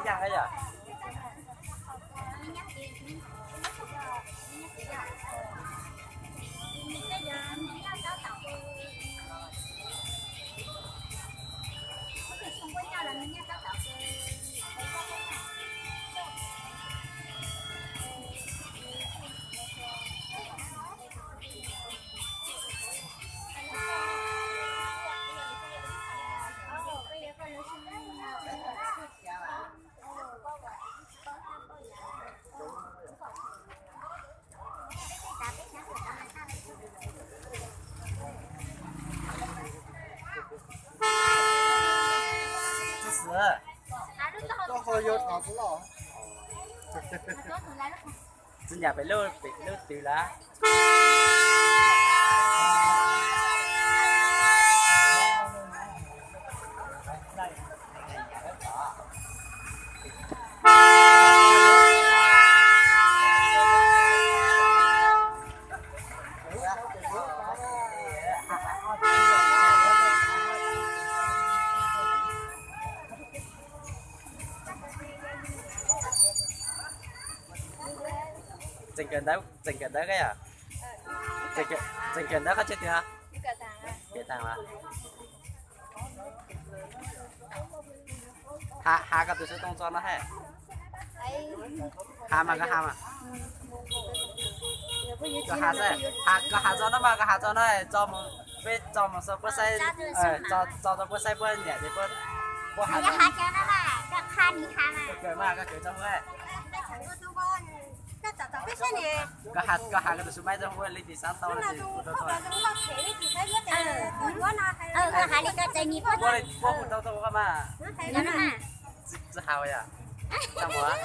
Yog. Txiv nyam pem lub, pem lub twg lawm? Tseem kawm ntawv, tseem kawm ntawv koj yog? Tseem kawm ntawv koj tseg twg? Kawm taag. Ha, ha koj tus xov tooj tso no hab. Ha mas koj ha mas. Koj ha tso no mas, koj ha tso no, tso mus, peb tso mus xauv puab saib, tso rau puab saib puab nyiam ces puab ha. Koj kawm mas, koj kawm tso mus. Koj ha, koj ha koj tus xu maib tso mus li tis xav tau no ces kuv tau tau. Puab hu tau tau koj mas. Tsi ha yom. Tso mus.